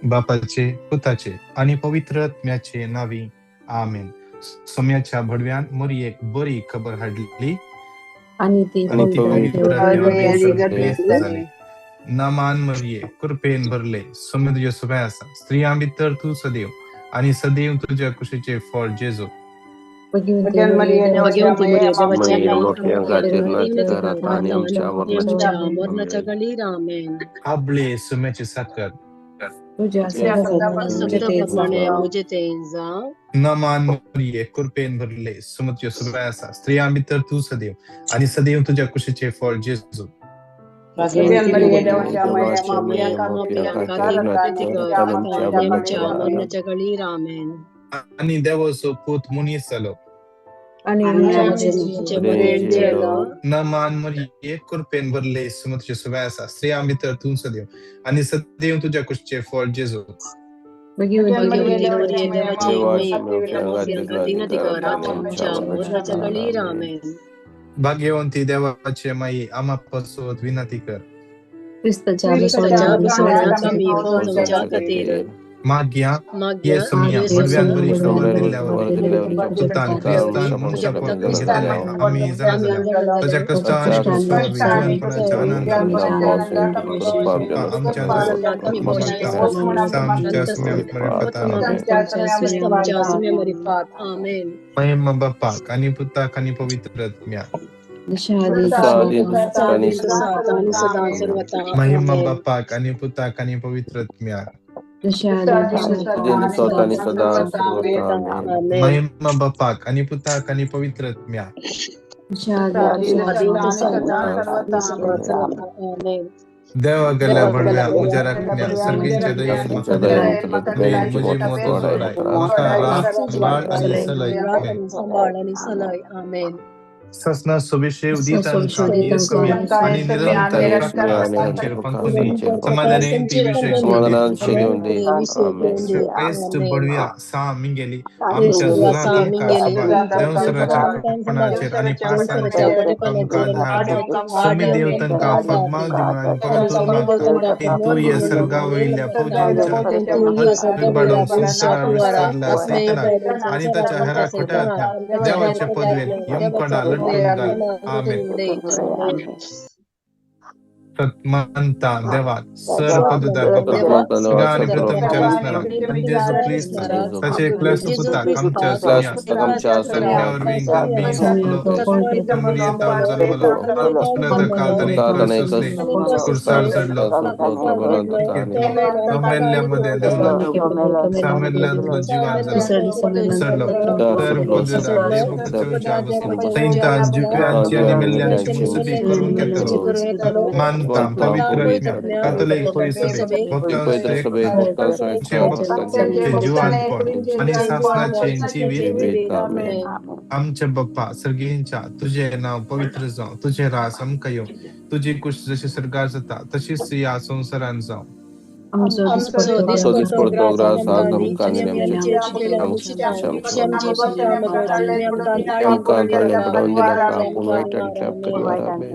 बापाचे, पुताचे आनी पवित्र आत्म्याचे नावी, आमेन. सोम्याच्या भडव्यान मरियेक बरी खबर हाडली आनी ती आनी ती पवित्र पवित्र आत्म्या आत्म्या वरवीं वरवीं गर्भेस्त गर्भेस्त जाली. जाली. नमान मरिये, कृपेन भरले, सोम्य तुज्या सुभे आसा, स्त्रियां भितर तूं सदैव आनी सदैव तुज्या कुशीचें फळ जेजू. भगवंती मरिये, देवाच्या भगवंती माये, मरिये, देवाच्या आमच्या माये, मोठ्या खातीर आमच्या नाती घरात आणि आमच्या आमच्या मरणाच्या मरणाच्या घडीर आमेन. आबळे सुम्याची साकर. तुझ्या सप्त सप्तप्रमाणे प्रमाणे मुझे तें जावं. नमान मरिये, कृपेन भरले, सोम्य तुज्या सुभे आसा, स्त्रियां भितर तूं सदैव आनी सदैव तुज्या कुशीचें फळ जेजू. भगवंती मरिये, देवाच्या देवाच्या माये माये, मोठ्या मोठ्या खातीर खातीर नाती नाती घरात आणि घरात आमच्या आणि आमच्या मरणाच्या मरणाच्या घडीर आमेन. आनी देवाचो पूत मनीस जालो. आणि आनी आमच्या आमचे मरे मरेन जियेलो. जियेलो. नमान मरिये, कृपेन भरले, सोम्य तुज्या सुभे आसा, स्त्रियां भितर तूं सदैव आनी सदैव तुज्या कुशीचें फळ जेजू. भगवंती भगवंती मरिये, मरिये, देवाची देवाच्या माये, मोठ्या मोठ्या खातीर खातीर नाती नाती घरात घरात आणि आमच्या आमच्या मरणाच्या मरणाच्या घडीर आमेन. आमेन. भाग्यवंती देवाचे माई, आमा पासत विनंती कर. क्रिस्ताच्या क्रिस्ताच्या अभिषेकात अभिषेकात आमी फौज फौजांच्या आमच्या खातीर खातीर. माग्या माग्या ये सोम्या ये भडव्यान सोम्या बरी खबर भडव्यान दिल्ल्या बरी वरवीं खबर दिल्ल्या पुतान वरवीं क्रिस्तान पुतान मनुष्यपण मनुष्यपण घेतले घेतले आमी जाणा आमी जाल्या जाणा ताच्या जाल्या कश्ट आनी ताच्या क्रुसा वरवीं कश्ट आनी जिवानपणाच्या क्रुसा आनंदाक वरवीं आमच्या आमी आमच्या सुम्या मरिफात आमेन. क्रिस्तांच्या सुम्या मरिफात आमेन. महिमा बापाक आनी पुताक आनी पवित्र आत्म्याक. सादी सात आणि सदा सर्वता महिमा आमेन. बापाक आनी पुताक आनी पवित्र आत्म्याक. आणि सदा सर्वता आमेन. महिमा बापाक आनी पुताक आनी पवित्र आत्म्याक. आदी सदा सर्वता आमेन. देवा गेल्या भडव्या म्हज्या राखण्या सर्गींच्या दयेन म्हाका सर्गींच्या दया दयेन तुला दयेन दयेन म्हजी म्हजी मत मत उजवाडाय उजवाडाय म्हाका राख सांबाळ आनी सलय राख आमेन. आणि सांबाळ आणि सलय आमेन. ससना सोबेशेव दितांकां येसम्या आनी निरंतर प्रकाश तांचेर फांकूंदी, समाधानान ती विशय घेवंदी. समाधानान घेवंदी. आमेन. श्रेश्ठ बडव्या सा मिंगेली आमच्या झुजांत आमकां सांबाळ, देवसराच्या कोपणाचेर आनी पासांचेर आमकां धार दी. सोमी देव तांकां फगमाल दिवन आनी परतून मागता की तूं ह्या सर्गा वयल्या फौजींच्या हत्ती बाडोवंक संवसारार विस्तारला सैतानाक आनी ताच्या हेरा खोट्या आत्म्यांक देवाचे पदवेन यमकोंडा लटकून घाल. आमेन. मानता देवाक सर पदुदार बापाक स्वर्गा आनी पृथ्वीच्या रचणाराक आनी जेजू क्रिस्ताक ताचे एकल्या सुपुताक आमच्या सोम्या सगळ्या वरवीं गर्भी जालो, मरियेतावन जल्मलो, आपल्या काल ताणें कष्ट सोंसले, कुर्सार चडलो, घेतलो, तो मेल्ल्या मदें देंवलो, सामेल्ल्यांतलो जिवान जालो, उसळलो, तर पदवेदार देव पचवच्या सैतान जिव्यांची आनी मेल्ल्यांची मुसबी करूंक येतलो. मानता पवित्र आत्म्या कातोलीक परिसभे भक्तांचे जिवानपण आनी सासणाचें जिवीत. आमच्या बाप्पा सर्गींच्या, तुजें नांव पवित्र जावं, तुजें राज आमकां येवं, तुजी कुश जशी सर्गार जाता तशीच ह्या संवसारांत जावं. आमचो आमचो दिसपट्टो दिसपट्टो दिसपट्टो ग्रास ग्रास आमकां आज दी आमकां आनी आनी आमचे आमकां ताळें पडोवन दिनाका, पूण वायटांतल्या आमकां निवार. आमेन.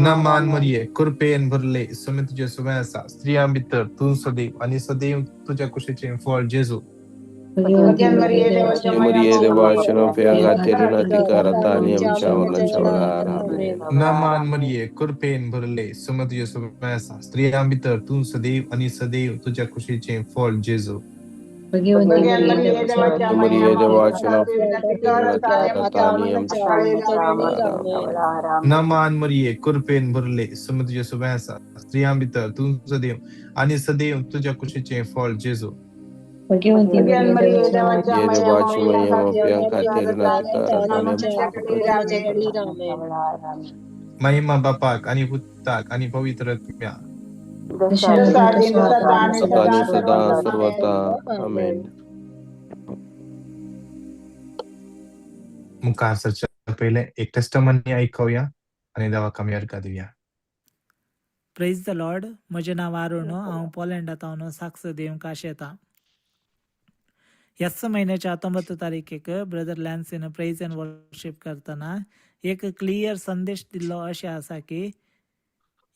नमान मरिये, कृपेन भरले, सोम्य तुजें सुवें आसा, स्त्रियां भितर तूं सदैव आनी सदैव तुज्या कुशीचें फळ जेजू. भगवंती मरिये, देवाच्या नोफ्या खातीर नाती घरात आणि आमच्या मरणाच्या वेळार. आमेन. नमान मरिये, कृपेन भरले, सोम्य तुजें सुवें आसा, स्त्रियां भितर तूं सदैव आनी सदैव तुज्या कुशीचें फळ जेजू. मरिये, देवाच्या नोफ्या खातीर नाती घरात आणि आमच्या मरणाच्या वेळार. आमेन. नमान मरिये, कृपेन भरले, सोम्य तुजें सुवें आसा, स्त्रियां भितर तूं सदैव आनी सदैव तुज्या कुशीचें फळ जेजू. भगवंती मरिये, देवाची माये मोप्या खातीर नाती घरात आणि आमच्या मरणाच्या महिमा बापाक आनी पुताक आनी पवित्र आत्म्याक. सदा आणि सदा सर्वता. आमेन. मुखार सरच्या पयलें एक टेस्टमनी आयकुया आनी देवाक आमी अर्घां दिवया. प्रेज the Lord. म्हजें नांव अरुण, हांव पोलंडांत हांव साक्ष दिवंक आशेतां. ह्याच म्हयन्याच्या 19 तारखेक ब्रदर लॅन्सीन प्रेज एंड वर्शीप करतना एक क्लियर संदेश दिल्लो अशें आसा की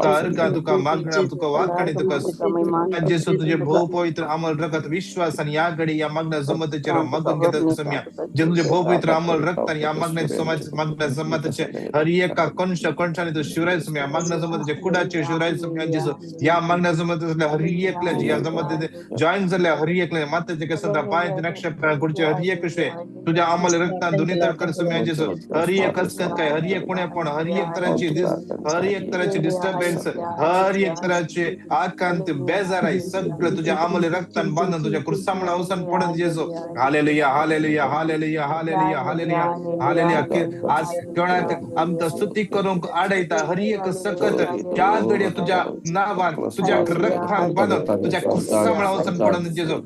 तुका अर्गा, तुका मागणा, तुका वाखाणी, तुका जेसू तुझे भोव पवित्र अमल रगत विश्वास आणि या घडी या मागण्या जमतेचे मागून घेत सम्या. जे तुझे भोव पवित्र अमल रक्त आणि या मागण्या समाज मागण्या जमतेचे हर एका कंश कंशाने तू शिवराय सम्या. मागण्या जमतेचे कुडाचे शिवराय सम्या जेसू. या मागण्या जमत हर एकल्याचे या जमते जॉईन झाल्या हर एकल्या मातेचे कसं पाय नक्षत्र कुडचे हर एक विषय तुझ्या अमल रक्तान दोन्ही तर कर सम्या जेसू. हर एक हसकत काय, हर एक कोण्यापण, हर एक तरांची हर एक तरांची डिस्टर्बन्स, हर एक तराचे आकांत बेजार आहे सगळं तुझ्या अमल रक्तान बांधून तुझ्या कुर्सामुळे अवसान पडत जेसू. Hallelujah hallelujah hallelujah hallelujah hallelujah hallelujah. आज कोणाक आमकां स्तुती करूंक आडयता हर एक सकत त्या घडये तुझ्या नावान तुझ्या रक्तान बांधून तुझ्या कुर्सामुळे अवसान पडत जेसू.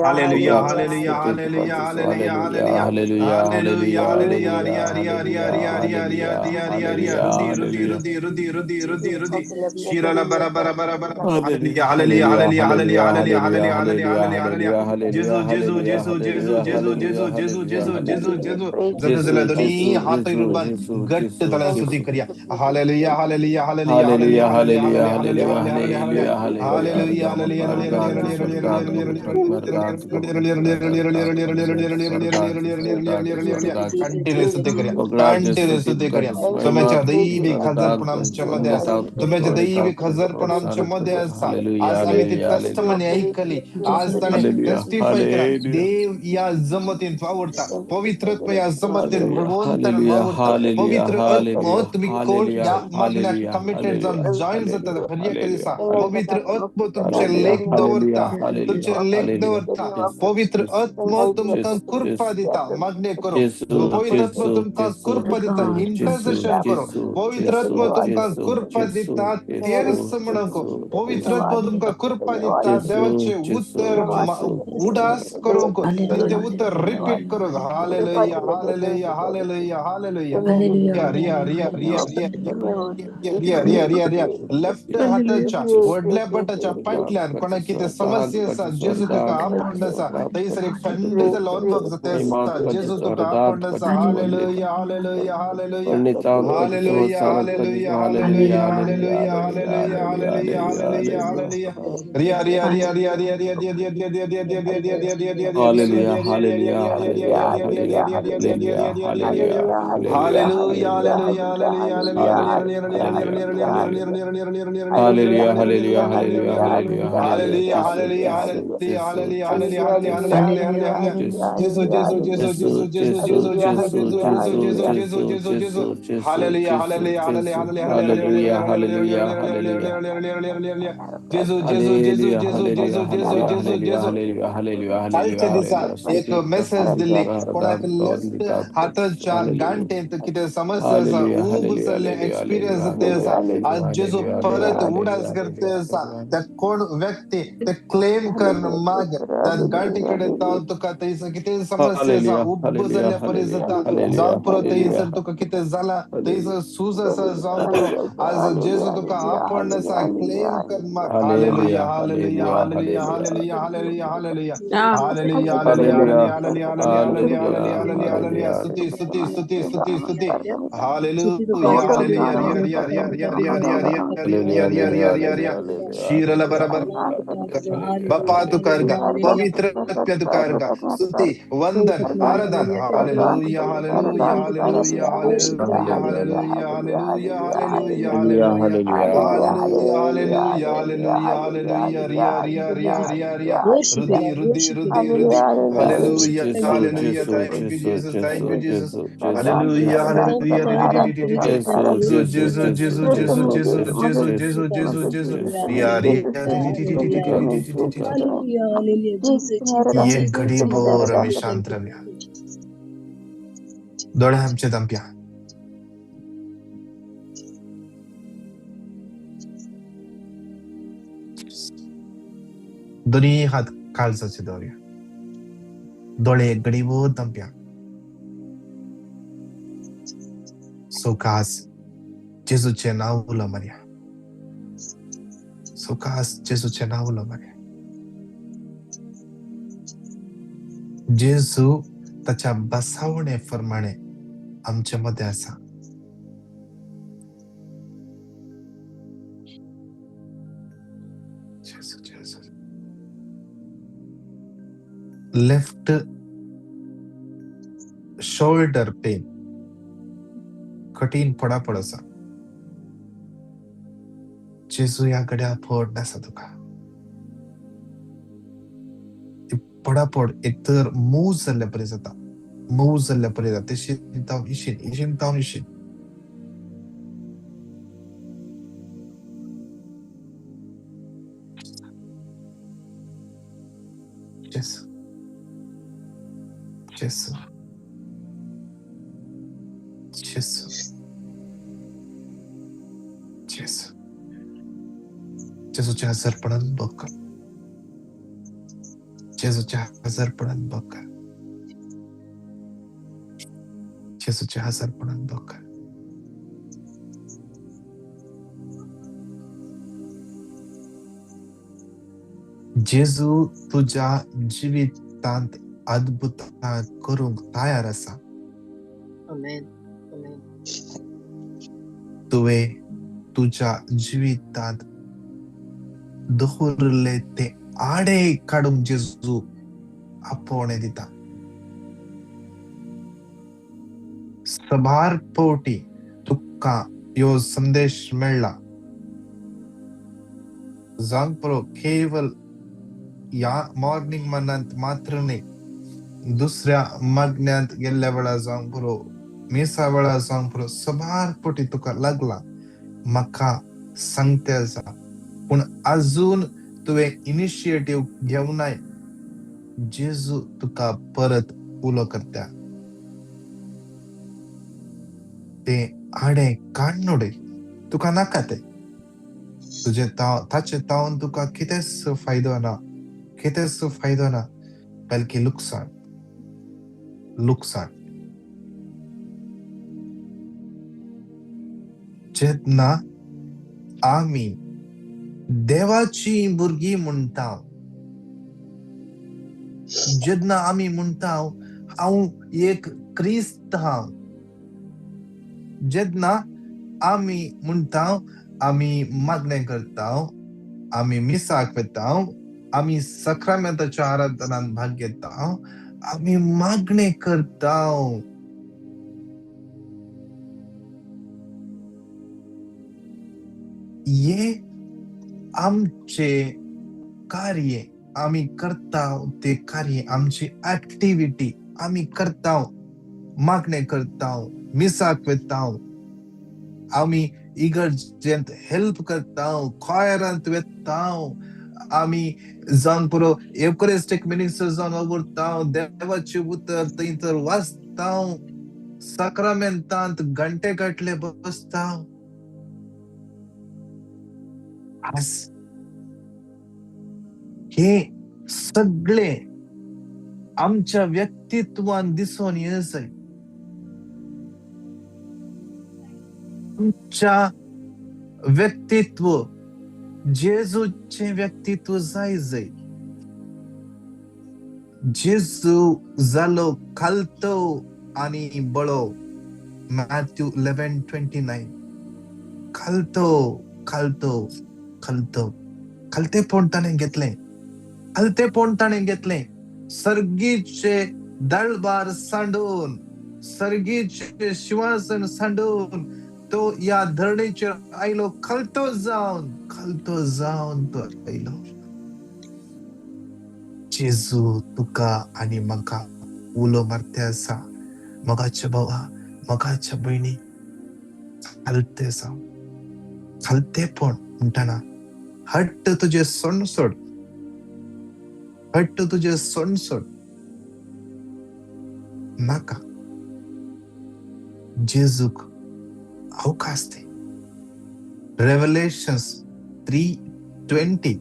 Hallelujah hallelujah hallelujah hallelujah hallelujah hallelujah hallelujah. रिया रिया रिया रिया रिया रिया रिया रिया रिया रुदी रुदी रुदी रुदी रुदी रुदी शिराला बरा बरा बरा बरा. Hallelujah hallelujah hallelujah hallelujah hallelujah hallelujah hallelujah hallelujah. जेजू जेजू जेजू जेजू जेजू जेजू जेजू जेजू जेजू जेजू. जाता जाल्यार दोन्ही हात रुबान घट्ट जाल्यार स्तुती करया. Hallelujah hallelujah hallelujah hallelujah hallelujah hallelujah hallelujah hallelujah hallelujah. Continue स्तुती करया, कंटिन्यू स्तुती करया. तुमच्या दैवी हजरपण आमच्या मध्ये आसा, तुमच्या दैवी हजरपण आमच्या मध्ये आसा. आज आम्ही ती टेस्टमनी ऐकली, आज ताणें टेस्टिफाय केला. देव या जमतीन वावरता, पवित्रत्व या जमतीन बळवंतान वावरता. पवित्र आत्मो तुम्ही कोण या मागण्याक कमिटेड जावन जॉईन जाता हर एका दिसा. पवित्र आत्मो तुमचे लेख दवरता, तुमचे लेख दवरता. पवित्र आत्मो तुमकां कृपा दिता मागणे करूंक. पवित्र आत्मो तुमकां कृपा दिता इंटरसेशन करूंक. पवित्र आत्मो तुमकां कृपा दिता तेर्स म्हणूंक. पवित्र आत्मो तुमकां कृपा दिता देवाचे उतर उडास करूंक, ते उतर रिपीट करूंक. Hallelujah hallelujah hallelujah hallelujah. रिया रिया रिया रिया रिया रिया रिया रिया रिया. लेफ्ट हाताच्या व्हडल्या बोटाच्या फाटल्यान कोणाक कितें समस्या आसा, जेजू तुका आपोवन आसा. थंयसर एक थंड जाल्लो अनुभव जाता आसता. जेजू तुका आपोवन आसा. Hallelujah hallelujah hallelujah hallelujah hallelujah hallelujah hallelujah hallelujah hallelujah hallelujah hallelujah. रिया रिया रिया रिया रिया रिया रिया रिया रिया रिया रिया रिया रिया रिया रिया Riya Hallelujah, hallelujah, hallelujah, hallelujah, hallelujah, hallelujah hallelujah hallelujah hallelujah, hallelujah, hallelujah, hallelujah, hallelujah hallelujah hallelujah hallelujah hallelujah hallelujah. जेसू जेसू जेसू जेसू जेसू जेसू जेसू जेसू जेसू जेसू जेसू जेसू. Hallelujah hallelujah hallelujah hallelujah, hallelujah, hallelujah. Hallelujah. जेसू जेसू जेसू जेसू जेसू जेसू जेसू जेसू. कालच्या दिसा एक मेसेज दिल्ली कोणाक लेफ्ट हाताच्या गांठेंत कितें समस्या आसा, उब जाल्ले एक्सपिरियन्स ते आसा. आज जेजू परत उडास करते आसा. त्या कोण व्यक्ती ते क्लेम कर माग त्या गांठी कडेन जावन तुका थंयसर कितें समस्या आसा, उब जाल्ल्या परी जाता जावन पुरो. थंयसर तुका कितें जाला, थंयसर सूज आसा जावन पुरो. आज जेजू तुका आपोवन आसा, क्लेम कर माग. Hallelujah hallelujah hallelujah hallelujah hallelujah hallelujah hallelujah hallelujah hallelujah hallelujah hallelujah hallelujah hallelujah. स्तुती स्तुती स्तुती स्तुती स्तुती. हालेलुया हालेलुया रिया रिया रिया रिया रिया रिया रिया रिया रिया रिया रिया रिया. शिरला बराबर बापा तुका अर्गा, पवित्र आत्म्या तुका अर्गा. स्तुती वंदन आराधन. Hallelujah hallelujah hallelujah hallelujah hallelujah hallelujah hallelujah hallelujah hallelujah hallelujah hallelujah hallelujah. रिया रिया रिया रिया Riya. रुदी रुदी रुदी रुदी. Hallelujah hallelujah. Thank you Jesus, thank you Jesus. Hallelujah hallelujah. जेसू जेसू जेसू जेसू जेसू जेसू जेसू जेसू जेसू. Riya Riya. एक घडी भर आमी शांत रावया, दोळे आमचे धांपया. दोन्ही हात काळजाचे दवरया, दोळे एक घडी भर धांपया. सवकास जेजूचें नांव उलो मारया, सवकास जेजूचें नांव उलो मारया. जेजू ताच्या बसावणे प्रमाणे आमचे मदें आसा. जेजू जेजू. लेफ्ट शोल्डर पेन, कठीण पडापड आसा. जेजू ह्या घड्या फट आसा तुका. ती पडापड एक तर मूव जाल्ले परी जाता, मूव जाल्ले परी जाता. तेशीन तावन इशीन, इशीन तावन इशीन. जेजू जेजू जेजू जेजू. जेजूच्या हजरपणान बघ, जेजूच्या हजरपणान बघ, जेजूच्या हजरपणान बघ. जेजू तुज्या जिवितांत अद्भुतां करूंक तयार आसा. आमेन. आमेन. तुवें तुज्या जिवितांत दवरिल्ले ते आडे काडूंक जेजू आपोवणें दिता. सबार पवटी तुका ह्यो संदेश मेळ्ळा. जावंक पुरो, केवल ह्या मॉर्निंग मनांत मात्र न्ही, दुसऱ्या मागण्यांत गेल्ल्या वेळार जावंक पुरो, मिसा वेळार जावंक पुरो, सबार पवटी तुका लागला म्हाका सांगते आसा. पूण आजून तुवें इनिशिएटीव घेवनाय. जेजू तुका परत उलो करता. ते आडे काडून उडय, तुका नाका ते. तुजे ताचे तावन तुका कितेंच फायदो ना, कितेंच फायदो ना, बल्कि लुकसाण, लुकसाण. जेन्ना आमी देवाची भुरगीं म्हणटा, जेन्ना आमी म्हणटा हांव एक क्रिस्त हांव, जेन्ना आमी म्हणटा आमी मागणें करता, आमी मिसाक वता, आमी सक्रामेंताच्या आराधनांत भाग घेता, आमी मागणें करता, हे आमचे कार्य आमी करता ते कार्य, आमची ऍक्टिव्हिटी आमी करता, मागणें करता, मिसाक वता, आमी इगर्जेंत हेल्प करता, कॉयरांत वता, आमी जावन पुरो एवकरिस्टीक मिनिस्टर जावन वावुरता, देवाचें उतर थंय तर वाचता, साक्रामेंतांत घंटे गांठले बसता. आज हे सगळे आमच्या व्यक्तित्वान दिसून येयजय. आमच्या व्यक्तित्व जेजूचें व्यक्तित्व जाय जय. जेजू जालो खालतो आनी बळो. मॅथ्यू 11:29. खालतो खालतो खालतो खालतेपण ताणें घेतलें, खालतेपण ताणें घेतलें. सर्गीचे दळबार सांडून, सर्गीचे शिंवासन सांडून तो ह्या धरणीचेर आयलो, खालतो जावन, खालतो जावन तो आयलो. जेजू तुका आनी म्हाका उलो मारते आसा, मोगाच्या भावा, मोगाच्या भयणी, खालते जावं, खालतेपण म्हणटना हट्ट तुजें सोंड सोड, हट्ट तुजें सोंड सोड नाका. जेजूक अवकाश दी. रेवलेशन्स 3:20.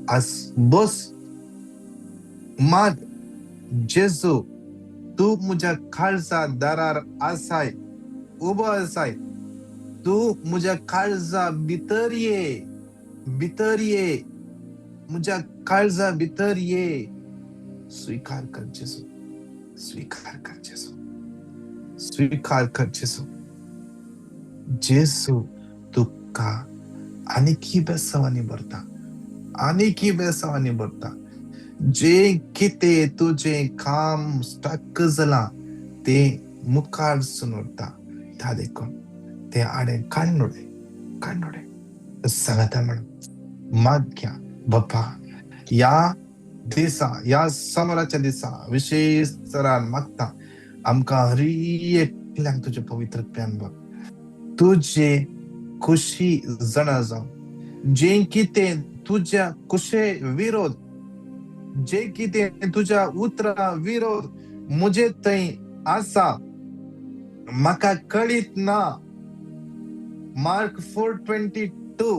आज बस माग, जेजू तूं म्हज्या काळजा दारार आसाय, उबो आसाय, तूं म्हज्या काळजा भितर ये, भितर ये, म्हज्या काळजा भितर ये. स्विकार कर जेजू, स्विकार कर जेजू, स्विकार कर जेजू. जेजू तुका आनीकी बेसांवांनी भरता, आनीकी बेसांवांनी भरता. जे कितें तुजें काम स्टक जालां तें मुखार उरता. त्या देखून तें आडें काडून काडून सांगता म्हणून मागया बापा ह्या दिसा, ह्या समराच्या दिसा विशेश तरान मागता आमकां हर एकल्याक तुजें पवित्र प्यान बाब तुजे खुशी जाणा जावं. जें कितें तुज्या कुशे विरोध, जें कितें तुज्या उतरा विरोध म्हजे थंय आसा म्हाका कळीत ना. मार्क 4:22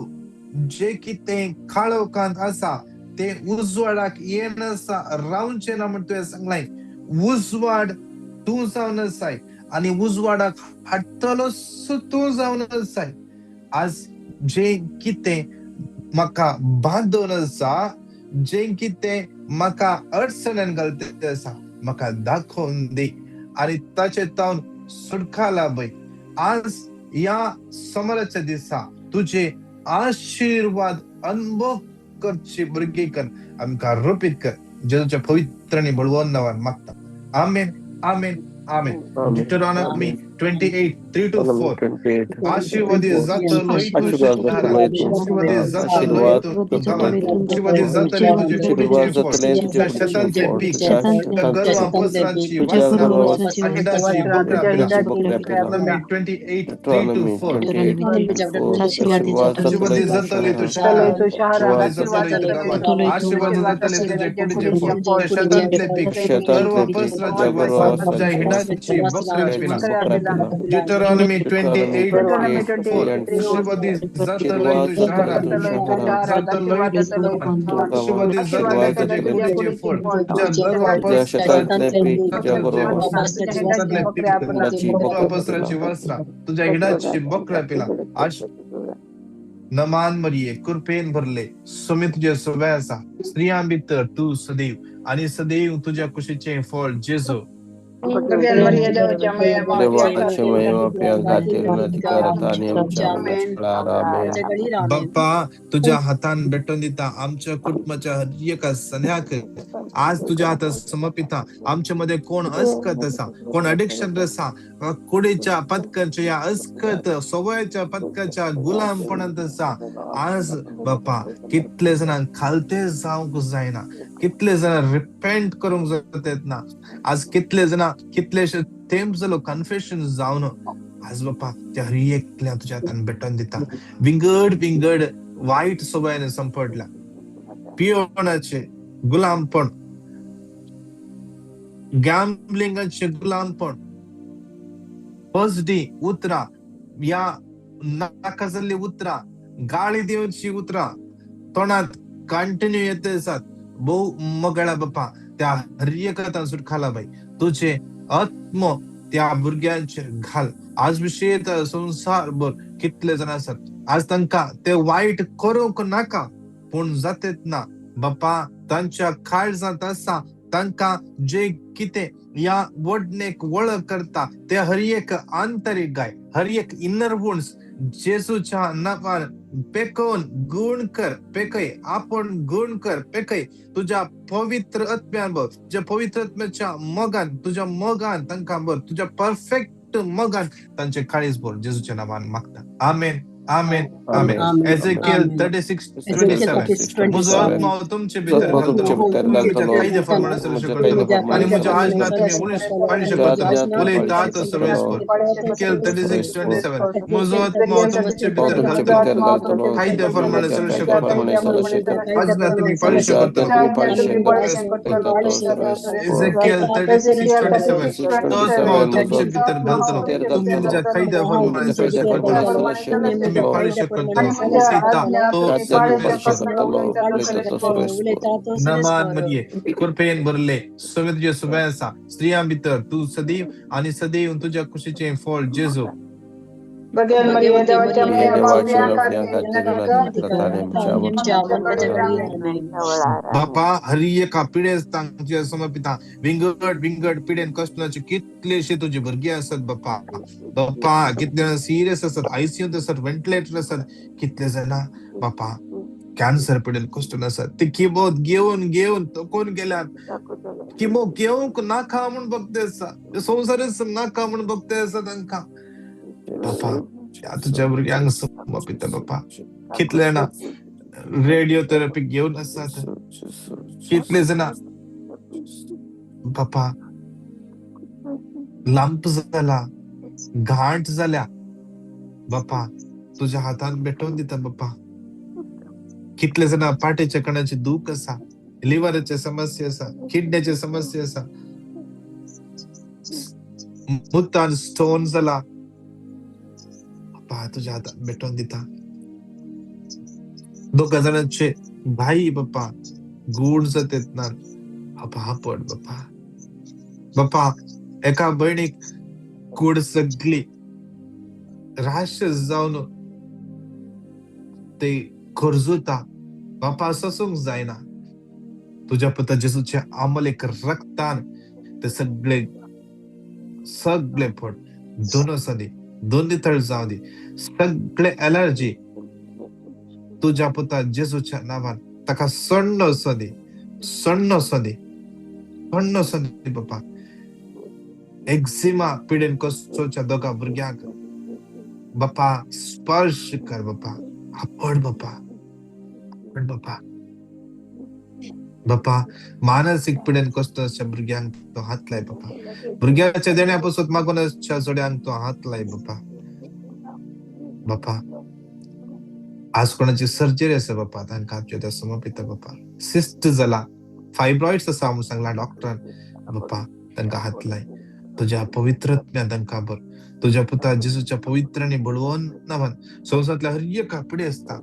जे कितें काळोखांत आसा तें उजवाडाक येनासा रावचें ना म्हण तुवें सांगलाय. उजवाड तूं जावन आसाय आनी उजवाडाक हाडटलोच तूं जावन आसाय. आज जें कितें म्हाका बांदून आसा, जें कितें म्हाका अडचणेन घालते आसा म्हाका दाखोवन दी आनी ताचे तावन सुटका लाभय. आज ह्या समराच्या दिसा तुजे आशिर्वाद अनुभव करचे भुरगे कर, आमकां रोपीत कर. जेजूच्या पवित्र आनी बळवंत नांवान मागता. आमेन, आमेन, आमेन. Deuteronomy 28:3-4. आशीर्वादी जातलो आशीर्वादी जातलो आशीर्वादी जातले तुजे कुडीचे फळ, तुज्या शेतांतले पीक, तुज्या गर्वां पसराची वासरां, हिडाची बकऱ्या पिलां. Deuteronomy 28:3-4. आशीर्वादी जातले तूं शहरांत, आशीर्वादी जातले तूं गांवांत, आशीर्वादी जातले तुजे कुडीचे फळ, तुज्या शेतांतले पीक, गर्वां पसराची वासरां, तुज्या हिडाची बकऱ्या पिलां. Deuteronomy 28:4. आशीर्वादी जातले तूं शहरांत, जातले आशीर्वादी जातले तुजे कुडीचे फळ, तुज्या गर्वां पसराची वासरां, तुज्या हिडाची बकऱ्या पिलां. नमान मरिये, कृपेन भरले, स्वामी तुजे सवे आसा. स्त्रियां भितर तूं सदैव आनी सदैव तुज्या कुशीचें फळ जेजू. बाप्पा तुझ्या हातान भेटून दिता आमच्या कुटुंबाच्या हर एका सन्याक. आज तुझ्या हातात समर्पिता. आमच्या मध्ये कोण अस्कत आसा, कोण अडिक्शन आसा, कुडीच्या पथकाच्या या अस्कत सवयच्या पथकाच्या गुलामपणांत आसा. आज बाप्पा कितले जाणांक खालते जावंक जायना, कितले जाणां रिपेंट करूंक जाता ना. आज कितले जाणां कितलेशे तेंप जालो कन्फेशन जावन आज बाप्पा त्या हर एकल्या तुज्या हातान भेटून दिता. विंगड विंगड वायट सवयेन संपडल्या, पियोणाचे गुलामपण, गॅम्बलिंगाचे गुलामपण, फसडी उतरां, ह्या नाका जाल्ली उतरां, गाळी दिवची उतरां तोंडांत कंटिन्यू येत आसात. भोव मगळा बाप्पा त्या हर एका हातान सुटका बाई. तुझे आत्म त्या भुरग्यांचेर घाल. आज विशेष संवसारभर कितले जाण आसात आज तांकां ते वायट करूंक नाका पूण जातेत ना. बाप्पा तांच्या काळजांत आसा तांकां जे कितें ह्या वडणेक वळख करता ते हर एक आंतरीक गाय, हर एक इनर वुंड्स जेजूच्या नांवान पेकोवन गुण कर, पेकय आपण गुण कर, पेकय तुझ्या पवित्र आत्म्यान भर, तुझ्या पवित्र आत्म्याच्या मोगान, तुझ्या मोगान तांकां भर, तुझ्या परफेक्ट मोगान तांचे काळीज भर. जेजूच्या नांवान मागता. आमेन, आमेन, आमेन. एझेकियल 36:27. म्हजो आत्मा तुमचे भितर घालतलो, तुमच्या कायदे प्रमाणे सर्व करतलो आनी म्हज्या आज्ञा तुमी पाळी शकतलो. उलयतात सर्वेस्पर. एझेकियल 36:27. म्हजो आत्मा तुमचे भितर घालतलो, कायदे प्रमाणे सर्व करतलो, आज्ञा तुमी पाळी शकतलो. एझेकियल 36:27. तो आत्मा तुमचे भितर घालतलो, तुमी म्हज्या कायद्या प्रमाणे सर्व करतलो, तुमी पाळी शकतलो. सीता तो नमान मरिये, कृपेन भरले, स्वामी तुजे सुबे आसा. स्त्रियां भितर तूं सदैव आनी सदैव तुज्या कुशीचें फळ जेजू. बापा हर एका पिडेस्तांक तुज्या समर्पिता. विंगड विंगड पिडेन कश्टाचे कितलेशे तुजे भुरगे आसात बापा. बापा कितले जाणां सिरियस आसात, आयसीयूंत आसात, व्हेंटिलेटर आसात, कितले जाणां बापा कॅन्सर पिडेन कश्टून आसा, ती किमो घेवन घेवन थकून गेल्यात. किमो घेवंक नाका म्हूण भक्ती आसा, संवसारच नाका म्हूण भक्ती आसा तांकां. बापा, ह्या तुज्या भुरग्यांक समर्पिता बापा. कितले जाणां रेडियोथेरपी घेवन आसात, कितले जाणां बापा लांब जाला, घांट जाल्या. बापा तुज्या हातान भेटोवन दिता बापा. कितले जाणां पाटेच्या कणाची दूख आसा, लिव्हराचे समस्या आसा, किडनीचे समस्या आसा, मुतान स्टोन जाला. बापा तुज्या हातान भेटोवन दिता. दोगा जाणांचे भाई बापा गूण जातात ना बापा, पड बापा. बापा एका भयणीक कूड सगळी राश जावन ते खोरजुता. बापा सोसूंक जायना. तुज्या पुता जेजूच्या आमलेक रक्तान ते सगळे सगळे फट दोन आसा दी, दोन नितळ जावं दी. सगळे एलर्जी तुज्या पुता जेजूच्या नांवान ताका सण्ण आसूं दी, सण्ण आसूं दी, सण्ण आसूं दी बापा. एक्झिमा पिडेन कसोच्या दोगा भुरग्यांक बापा स्पर्श कर बापा, आपड बापा, आपड बापा. बापा मानसीक पिडेन कसो आसच्या भुरग्यांक तो हात लाय बापा. भुरग्याच्या देण्या पासून मागून आसच्या जोड्यांक तो हात लाय बापा. बापा आज कोणाची सर्जरी आसा बापा, तांकां आमच्या समर्पिता बापा. सिस्ट जाला, फायब्रॉइड्स आसा म्हणून सांगला डॉक्टरान बापा, तांकां हात लाय. तुज्या पवित्रत्म्या तांकां बर, तुज्या पुता जेजूच्या पवित्रांनी बळवून नांवान संवसारांतल्या हर एका पिडे आसता.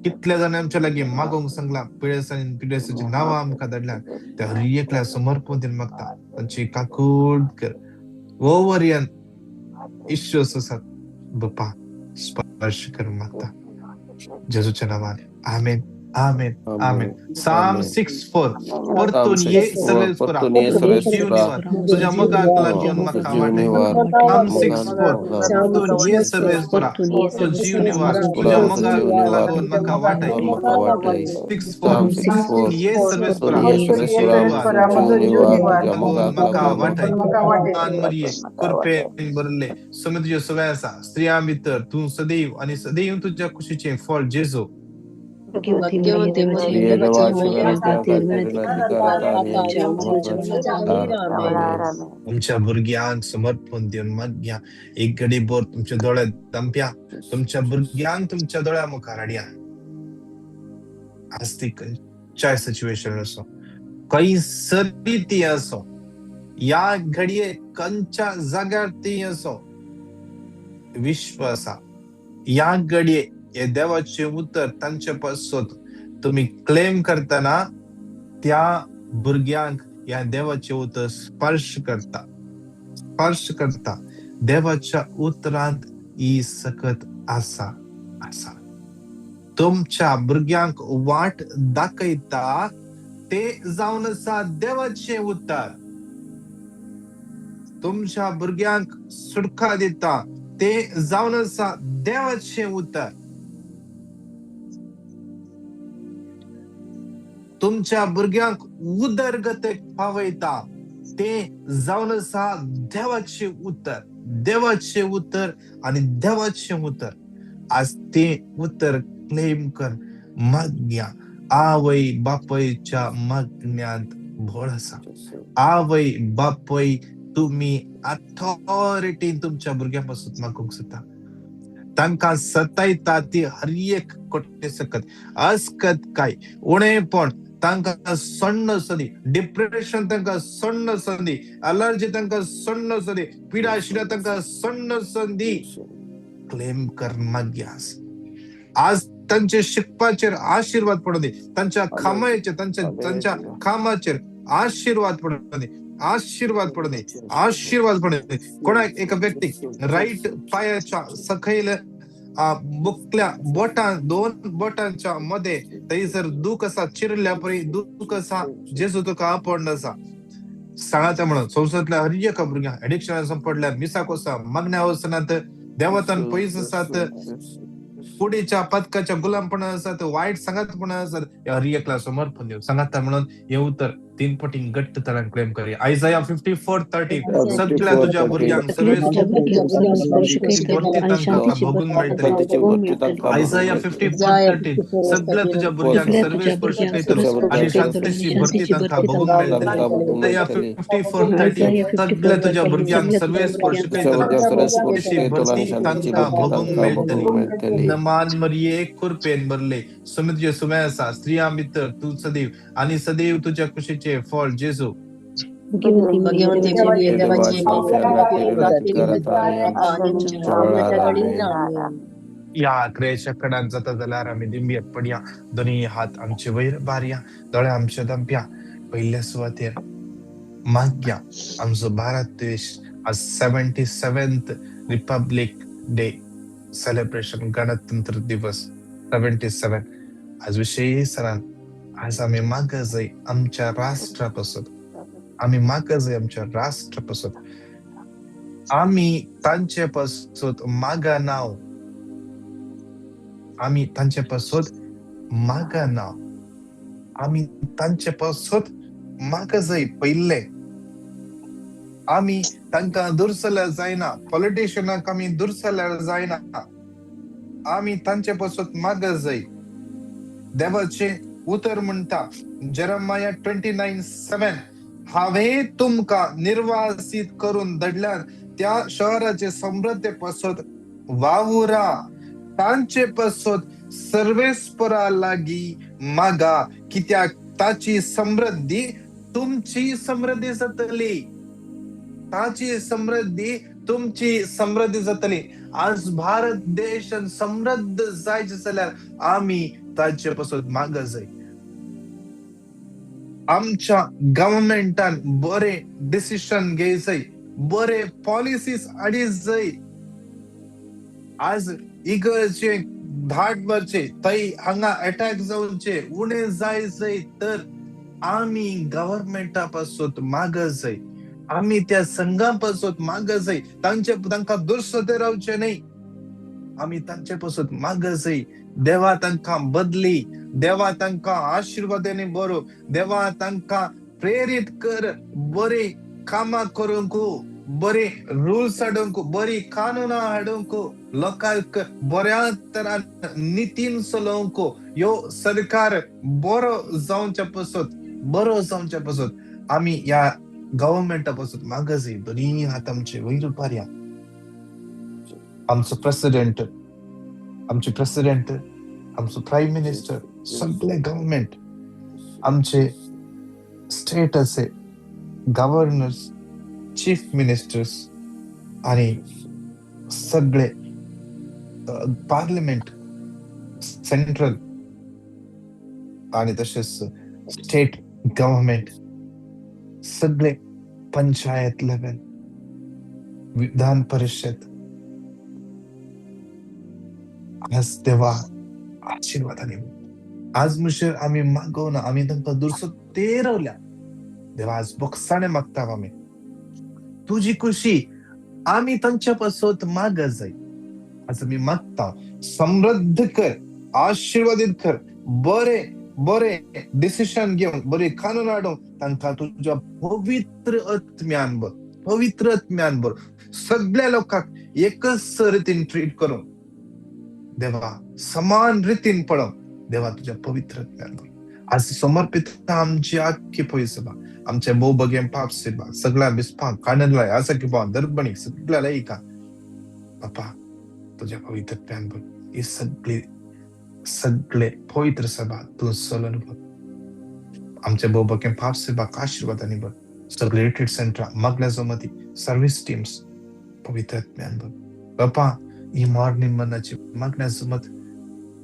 कितल्या जाणां आमच्या लागीं मागोवंक सांगला, पिडेस्तांनी पिडेस्तांची नांवां आमकां धाडल्या, त्या हर एकल्या समर्पण दिवन मागता. तांची काकूट कर. ओवरियन इश्यूस आसात बापा, स्पर्श कर मागता जेजूच्या नांवान. आमेन, आमेन, आमेन. साम 6:4. परतून ये सर्वेस्परा, जीव निवार तुझ्या मोगाक लागून म्हाका वाटय. साम 6:4. परतून ये सर्वेस्परा, जीव निवार तुझ्या मोगाक लागून म्हाका वाटय. 6:4. ये सर्वेस्परा, जीव निवार लागून म्हाका वाटय. मान मरिये, कृपेन भरले, समे तुज्यो सवय आसा, स्त्रियां भितर तूं सदैव आनी सदैव तुज्या कुशीचें फळ जेजू. भाग्यवती मरिये, तुमच्या भुरग्यांक समर्पण दिवन मागया. एक घडी भर तुमच्या दोळे दमप्या, तुमच्या भुरग्यांक तुमच्या दोळ्या मुखार हाडया. आज ती खंयच्याय सिच्युएशन असो, खंयसरी ती असो, ह्या घडये खंयच्या जाग्यार ती असो, विश्व आसा ह्या घडये हे देवाचें उतर तांचे पासत तुमी क्लेम करतना त्या भुरग्यांक ह्या देवाचें उतर स्पर्श करता, स्पर्श करता. देवाच्या उतरांत ही सकत आसा, आसा. तुमच्या भुरग्यांक वाट दाखयता ते जावन आसा देवाचें उतर. तुमच्या भुरग्यांक सुटका दिता ते जावन आसा देवाचें उतर. तुमच्या भुरग्यांक उदरगतेक पावयता ते जावन आसा देवाचें उतर. देवाचें उतर आनी देवाचें उतर. आज ते उतर क्लेम कर मागया. आवय बापयच्या मागण्यांत भोळ आसा. आवय बापय तुमी अथॉरिटीन तुमच्या भुरग्यां पासून मागूंक शकता. तांकां सतायता ती हर एक कोटे सकत अस्कत काय उणेपण तांकां सण्ण आसूं, डिप्रेशन तांकां सण्ण आसूं, अलर्जी तांकां सण्ण आसूं, पिडा शिडा तांकां सण्ण आसूं, क्लेम कर मागयास. आज तांचे शिकपाचेर आशिर्वाद पडूं दी, तांच्या कामाचेर, तांच्या तांच्या कामाचेर आशिर्वाद पडूं दी, आशिर्वाद पडूं दी, आशिर्वाद पडूं दी. कोणाक एका व्यक्तीक राईट पायाच्या सकयल बुकल्या बोटां, दोन बोटांच्या मध्ये थंयसर दूख आसा, चिरल्या परी दूख आसा, जेजू तुका आपड आसा सांगाता म्हणून. संवसारांतल्या हर एका भुरग्यांक एडिक्शनान पडल्यार, मिसाक वसा, मागण्या वचनात, देवतान पयस आसात, कुडीच्या पथकाच्या गुलामपणा आसात, वायट सांगातपणा आसात, ह्या हर एकला समर्पण दिवं सांगाता म्हणून हे उतर 3 पटीन घट्ट तरान क्लेम करया. आयजाया 54:13 सगळ्या तुझ्या भुरग्यांक सगळ्या तुझ्या भुरग्यांक सर्व शिकयतलो भरती आनी तांकां शांतीची भोगूंक भरती मेळटली. तांकां भोगूंक मेळटली. आयजाया 54:13 सगळ्या तुझ्या भुरग्यांक सगळ्या सर्वेस्पर तुझ्या भुरग्यांक शिकयतलो सर्वेस्पर आनी शिकयतलो आनी शांतीची भरती शांतीची तांकां भरती भोगूंक तांकां मेळटली. भोगूंक आयजाया मेळटली. 54:13 आयजाया सगळ्या तुझ्या 54:13 भुरग्यांक सगळ्या तुझ्या सर्वेस्पर भुरग्यांक शिकयतलो सर्वेस्पर शांतीची शिकयतलो भरती आनी शांतीची तांकां भरती भोगूंक तांकां मेळटली. भोगूंक मेळटली. नमान मरिये कृपेन भरले, सुमी तुजे सुमे आसा, स्त्रियां भितर तूं सदैव आनी सदैव तुझ्या कुशीचें फळ जेजू. भगवती मरिये भगवती देवाची मरिये देवाची ह्या क्रियेच्या कडान जाता जाल्यार आमी दिंबयेत पडया, दोनूय हात आमचे वयर बारया, दोळे आमचे दमप्या. पयल्या सुवातेर मागया आमचो भारत देश आज 77th Republic day celebration, गणतंत्र दिवस 77. आज विशेष आज आमी मागत जाय आमच्या राष्ट्रा पासून, आमी मागत जाय आमच्या राष्ट्रा पासून, आमी तांचे पासून मागनाव, आमी तांचे पासून मागनाव, आमी तांचे पासून मागत जाय. पयले आमी तांकां दुरसल्यार जायना, पॉलिटिशनाक आमी दुरसल्यार जायना, आमी तांचे पासून मागत जाय. देवाचें उतर म्हणटा जेरमाया 29:7, हांवें तुमकां निर्वासीत करून धाडल्यान त्या शहराचे समृद्धे पासत वावुरा, तांचे पासत सर्वेस्परा लागीं मागा, कित्याक ताची समृद्धी तुमची समृद्धी जातली, ताची समृद्धी तुमची समृद्धी जातली. आज भारत देश समृद्ध जायचे जाल्यार आमी ताचे पासत मागत जाय. आमच्या गव्हर्मेंटान बरे डिसिशन घेय, बरे पॉलिसीज हाडीत जाय. आज इगर्जे धाड मारचे थंय हांगा अटॅक जावचे उणें जाय जाय तर आमी गव्हर्मेंटा पासून मागत जाय, आमी त्या संघा पासून मागत जाय, तांचे तांकां दुर्सते रावचे न्हय, आमी तांचे पासून मागत जाय. देवा तांकां बदली, देवा तांकां आशिर्वादांनी बरो, देवा तांकां प्रेरीत कर, बरे कामां करूंक, बरे रुल्स हाडूंक, बरी कानुनां हाडूंक, लोकांक बऱ्या तरान नितीन चलोवंक, ह्यो सरकार बरो जावच्या पासत, बरो जावच्या पासत आमी ह्या गव्हर्मेंटा पासून मागत जाय. दोनी हात आमचे वयर उबारया. आमचो प्रेसिडेंट, आमचे प्रेसिडेंट, आमचो प्रायम मिनिस्टर, सगळे गव्हर्मेंट, आमचे स्टेट असे गव्हर्नर्स, चीफ मिनिस्टर्स आणि सगळे पार्लमेंट सेंट्रल आणि तशेंच स्टेट गव्हर्मेंट, सगळे पंचायत लेवल, विधान परिषद, आज देवा आशिर्वादांनी आज मुशेर आमी मागोवना, आमी तांकां दुरसो तेरवल्या. देवा आज बोगसाणे मागता आमी तुजी खुशी आमी तांच्या पासत मागत जाय. आज आमी मागता समृद्ध कर, आशिर्वादीत कर, बरे बरे डिसिशन घेवन, बरे कानून हाडून तांकां तुज्या पवित्र आत्म्यान भर, पवित्र आत्म्यान भर, सगळ्या लोकांक एकच रितीन ट्रीट करूं देवा, समान रितीन पळोवं देवा, तुज्या पवित्र आत्म्यान भर. आज समर्पित आमची आख्खी पळय सभा, आमचे भोव पाप सेवा, सगळ्या बिस्पांक, कानडलाय, आसा दर्बणी, सगळ्या लयिका बापा तुज्या पवित्र आत्म्यान भर. ही सगळी सगळे पवित्र सभा तूं चलोवन भर. आमचे भोव पाप सेवा आशिर्वादांनी भर. सगळे रिट्रीट सेंटरां, मागल्या जमती, सर्वीस टीम्स पवित्र आत्म्यान भर. बापा ही मॉर्निंग मनाची मागण्या जमत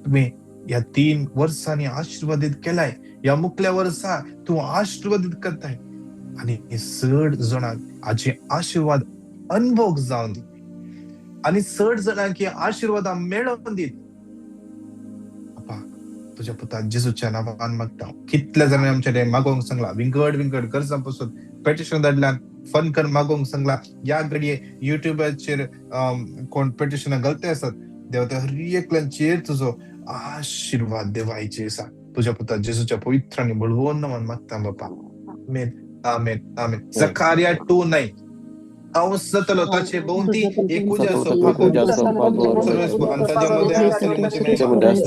तुमी ह्या 3 वर्सांनी आशिर्वादीत केलाय, ह्या मुखल्या वर्सा तूं आशिर्वादीत करताय आनी चड जाणांक हाचे आशिर्वाद अनुभव जावन दी आनी चड जाणांक ही आशिर्वादां मेळोवन दी. बापा तुज्या पुता जेजूच्या नांवान मागता. कितल्या जाणांनी आमच्या मागोवंक सांगला, विंगड विंगड गरजां पासून पेटिशन धाडल्यान, फंड कर मागोवंक सांगला. ह्या घडये युट्यूबाचेर कोण पेटिशनां घालते आसत, देवा त्या हर एकल्यांचेर तुजो आशीर्वाद देवा आयचे दिसा तुज्या पुता जेजूच्या पवित्र आनी बळवंत नांवान मागता बापा. आमेन, आमेन, आमेन. जकारिया 2:9. हांव जातलो ताचे भोंवती एकूच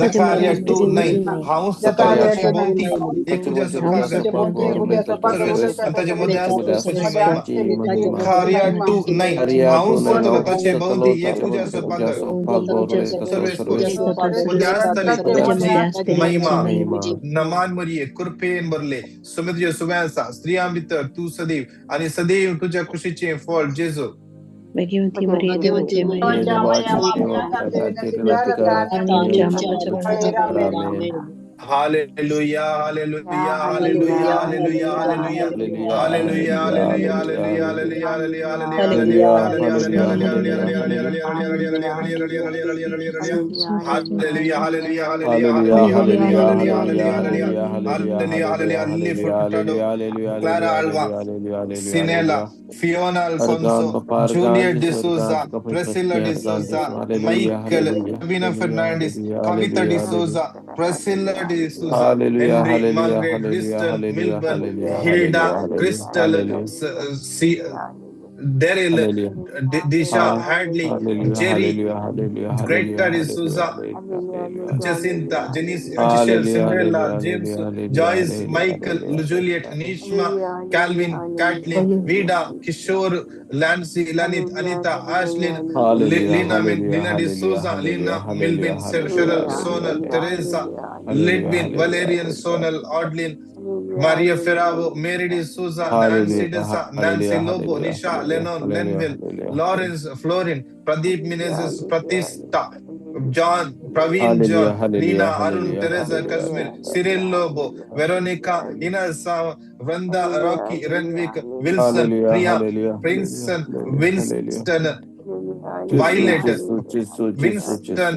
जकारिया 2:9. हांव जातलो ताचे भोंवती एकूच ताचे मदें जकारिया 2:9. हांव जातलो ताचे भोंवती एकूच महिमा. नमान मरिये, कृपेन भरले, समुद्र सुवें आसा, स्त्रियां भितर तूं सदैव आनी सदैव तुज्या कुशीचें फळ जेजू. भगवती मरिये देवाची hallelujah, hallelujah, hallelujah, hallelujah, hallelujah, hallelujah, hallelujah, hallelujah, hallelujah, hallelujah, hallelujah, hallelujah, hallelujah, hallelujah, hallelujah, hallelujah. Clara Alva, Sinela, Fiona Alfonso, Junior D'Souza, Priscilla D'Souza, Michael, Sabina Fernandez, Kavita D'Souza, Priscilla D'Souza, Henry, Margaret, Liston, Milburn, Hilda, Crystal, Daryl, Disha, Hadley, Jerry, Greta D'Souza, Jacinta, Janice, Giselle, Cinderella, James, Joyce, Michael, Juliet, Nishma, Calvin, Kathleen, Vida, Kishore, Lancy, Lanit, Anita, Ashlyn, Lina, Lina D'Souza, Lina, Milvin, Cheryl, Sonal, Teresa, Lidwin, Valerian, Sonal, Audlin, Maria Ferravo, Mary D'Souza, Nancy Desa, Nancy Lobo, Nisha, Lennon, Lenville, Lawrence, Florin, Pradeep Menezes, Pratista, John, Praveen John, Leena, Arun, Teresa, Kashmir, Cyril Lobo, Veronica, Inasa, Vranda, Rocky, Renwick, Wilson, Priya, Princeton, Winston, Violet, Winston.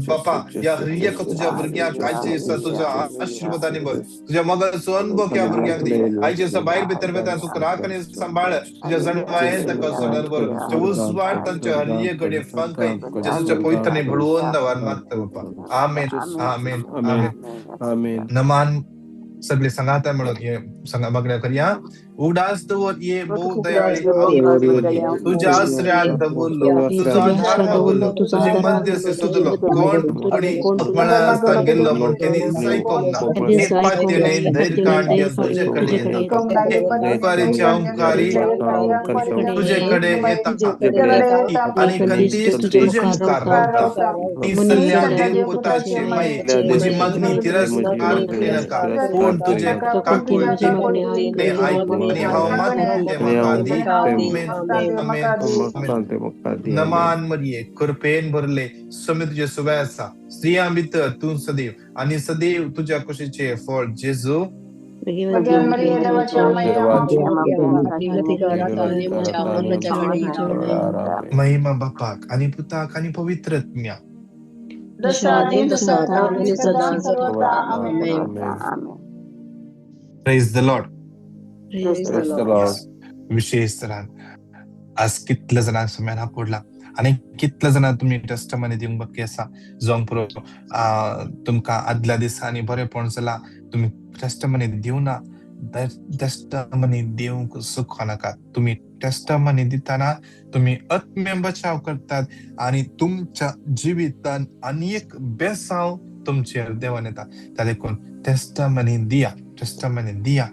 बापा, ह्या हर एका तुज्या भुरग्यांक आयचे दिसा तुज्या आशिर्वादांनी भर. तुज्या मोगाचो अनुभव ह्या भुरग्यांक दी. आयचे दिसा भायर भितर वता तुका राख आनी सांबाळ. तुज्या जणवायेन ताका सोडून भर. तुज्या उजवाड तांच्या हर एक कडेन फांकय. जेजूच्या पवित्र आनी बळवंत नांवान मागता बापा. आमेन, आमेन, आमेन. आमेन. नमान सगळे सांगाता म्हणून हे सांगा मागण्या करया. उगडास दवर ये भोव दयाळी तुझ्या आसऱ्याक दवरलो, तुजो आधार मागुलो, तुजे मध्यस्थ सोदलो. कोण कोणी अपमाना आसता गेल्लो म्हूण केन्नाच आयकोंक ना. हे पात्येने धैर्य काडया तुजे कडेन येता. हे उपकारीचे अंकारी तुजे कडेन येता आनी कंतीस तुजे मुखार रावता. ही सल्ल्या देव पुताचे माये, म्हजी मागणी तिरस्कार करिनाका, पूण तुजे काकुळटीने आयक आनी हांव मागता तें म्हाका दी. आमेन, आमेन, आमेन. नमान मरिये, कृपेन भरले, समी तुजे सुवे आसा, स्त्रियां भितर तूं सदैव आनी सदैव तुज्या कुशीचें फळ जेजू. महिमा बापाक आनी पुताक आनी पवित्र आत्म्याक. Praise the Lord. विशेष तरान आज कितल्या जाणांक सुम्यान पडला आनी कितल्या जाणां तुमी टेस्टमनी दिवंक बाकी आसा. जावंक पुरो तुमकां आदल्या दिसांनी बरेंपण जालां, तुमी टेस्टमनी दिवना. टेस्टमनी दिवंक चुको नाका. तुमी टेस्टमनी दितना तुमी आत्म्य बचाव करतात आनी तुमच्या जिवितान आनी एक बेसांव तुमचेर देवान येता. त्या देखून टेस्टमनी दिया, टेस्टमनी दिया.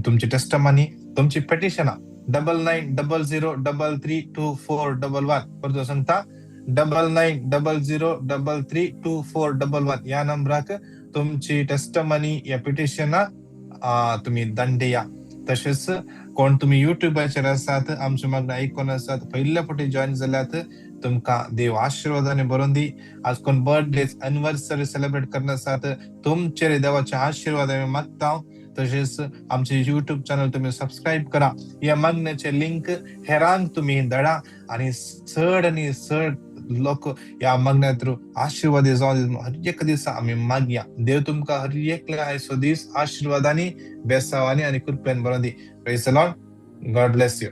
तुमची टेस्टमनी, तुमची पेटिशनां 9900332411. परतो सांगता, 9900332411 ह्या नंबराक तुमची टेस्टमनी या पिटिशनां तुमी दंडया. तशेंच कोण तुमी युट्यूबाचेर आसात, आमचे मागणें आयकून आसात, पयल्या फावटी जॉयन जाल्यात, तुमकां देव आशिर्वादांनी भरून दी. आज कोण बर्थडे एनिवर्सरी सेलिब्रेट करना आसात, तुमचेर देवाचे आशिर्वाद आमी मागता. तशेंच आमचे युट्यूब चॅनल तुमी सबस्क्रायब करा. ह्या मागण्याचे लिंक हेरांक तुमी धाडा आनी चड आनी चड लोक ह्या मागण्या थ्रू आशिर्वादी जावन हर एक दिसा आमी मागया. देव तुमकां हर एकल्या आयचो दीस आशिर्वादांनी, बेसावांनी आनी कृपेन भरून दी. Praise the Lord. God bless you.